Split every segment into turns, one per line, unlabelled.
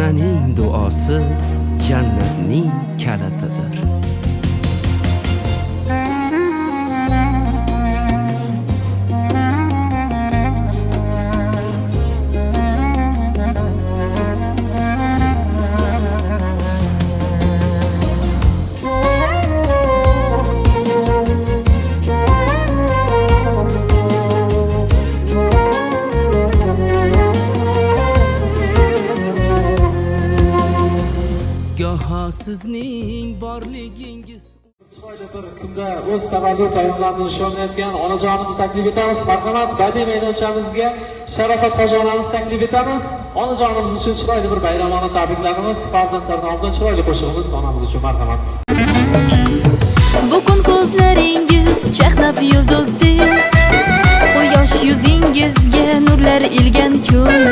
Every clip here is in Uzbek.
Onaning duosi jannatning kalitidir. Goho sizning borligingiz
Chiroyli bir kunda o'z tavallud ayyorlarini nishonlayotgan onajonimni taklif etamiz. Marhamat, badiiy maydonchamizga Sharofat hoji onamizni taklif etamiz. Onajonimiz uchun chiroyli bir bayramona tabriklarimiz, farzandlar nomidan chiroyli qo'shig'imiz onamiz uchun, marhamat.
Bugun ko'zlaringiz chaqnab yulduzdek, quyosh yuzingizga nurlar ilgan kun.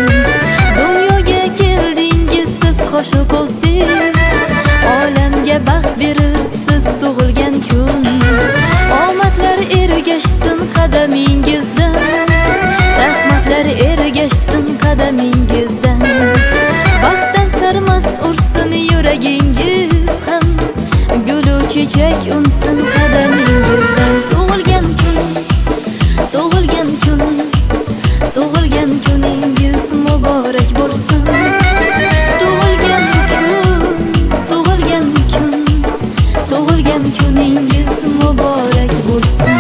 Dunyoga keldingiz siz qoshu ko'zdek, olamga baxt berib siz tug'ilgan kun. Omadlar ergashsin qadamingizdan, rahmatlar ergashsin qadamingizdan. Baxtdan sarmast ursin yuragingiz ham, gulu chechak unsin qadamingizdan. Tug'ilgan kun, tug'ilgan kun, tug'ilgan kuningiz muborak bo'lsin. Tug'ilgan kun, tug'ilgan kun, tug'ilgan kuningiz muborak bo'lsin.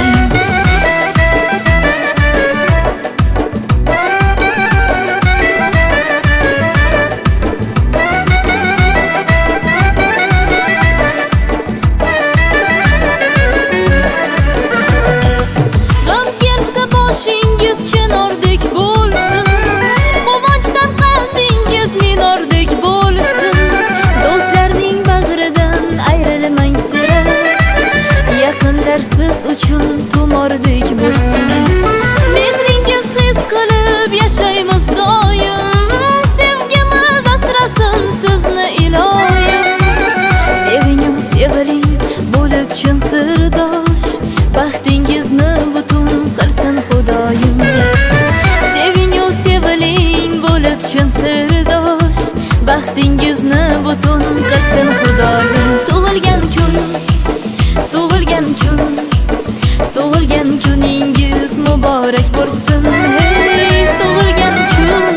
G'am kelsa boshingiz chinordek bo'lsin, quvonchdan qalbingiz minordek bo'lsin. Do'stlarning bag'ridan ayrilmang sira, yaqinlar siz uchun tumordek bo'lsin. Mehringiz his qilib yashaymiz doim, sevgimiz asrasin sizni iloyim. Sevingu seviling bo'lib chin sirdosh, baxtingizni butun qilsin Xudoyim. Sevingu seviling bo'lib chin sirdosh, baxtingizni butun qilsin Xudoyim. Tug'ilgan kun, tug'ilgan kun, tug'ilgan kuningiz muborak bo'lsin. Hey, tug'ilgan kun,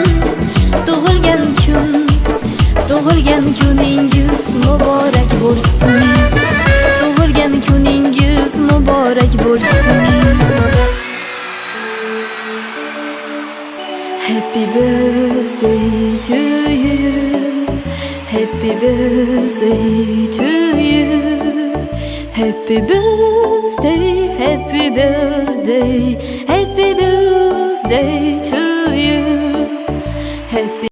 tug'ilgan kun, tug'ilgan kuningiz muborak bo'lsin. Tug'ilgan kuningiz muborak bo'lsin. Happy birthday to you. Happy birthday to you. Happy birthday, happy birthday, happy birthday to you. Happy